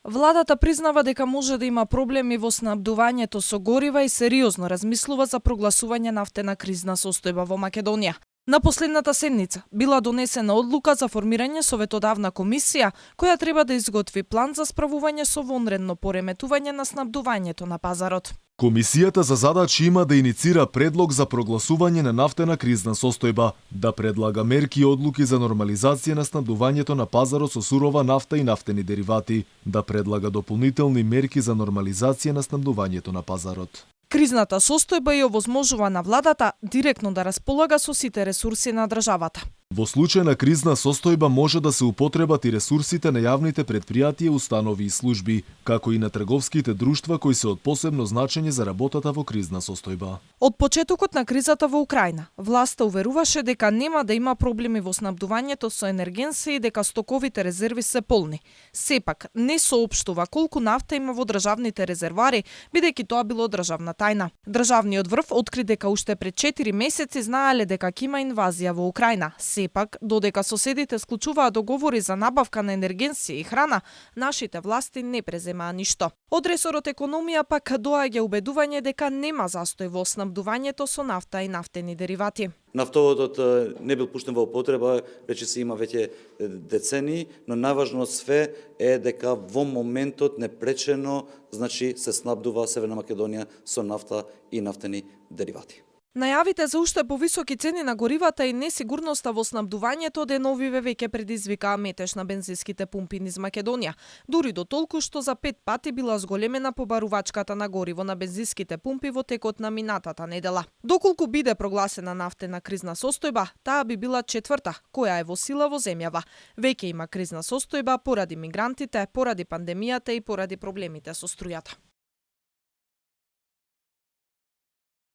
Владата признава дека може да има проблеми во снабдувањето со горива и сериозно размислува за прогласување нафтена кризна состојба во Македонија. На последната седница била донесена одлука за формирање советодавна комисија која треба да изготви план за справување со вонредно пореметување на снабдувањето на пазарот. Комисијата за задача има да иницира предлог за прогласување на нафтена кризна состојба, да предлага мерки и одлуки за нормализација на снабдувањето на пазарот со сурова нафта и нафтени деривати, да предлага дополнителни мерки за нормализација на снабдувањето на пазарот. Кризната состојба ја овозможува на владата директно да располага со сите ресурси на државата. Во случај на кризна состојба може да се употребат и ресурсите на јавните предпријатија, установи и служби, како и на трговските друштва кои се од посебно значење за работата во кризна состојба. Од почетокот на кризата во Украина, власта уверуваше дека нема да има проблеми во снабдувањето со енергенси и дека стоковите резерви се полни. Сепак, не соопштува колку нафта има во државните резервари, бидејќи тоа било државна тајна. Државниот врв откри дека уште пред 4 месеци знаеле дека ќе има инвазија во Украина. Сепак, додека соседите склучуваа договори за набавка на енергенси и храна, нашите власти не преземаа ништо. Од ресорот економија пак доаѓа убедување дека нема застој во снабдувањето со нафта и нафтени деривати. Нафтоводот не бил пуштен во употреба, веќе се има веќе децени, но најважно од све е дека во моментот непречено се снабдува Северна Македонија со нафта и нафтени деривати. Најавите за уште повисоки цени на горивата и несигурноста во снабдувањето деновиве веќе предизвикаа метеж на бензинските пумпи низ Македонија, дури до толку што за 5 пати била зголемена побарувачката на гориво на бензинските пумпи во текот на минатата недела. Доколку биде прогласена нафтена кризна состојба, таа би била четврта која е во сила во земјава. Веќе има кризна состојба поради мигрантите, поради пандемијата и поради проблемите со струјата.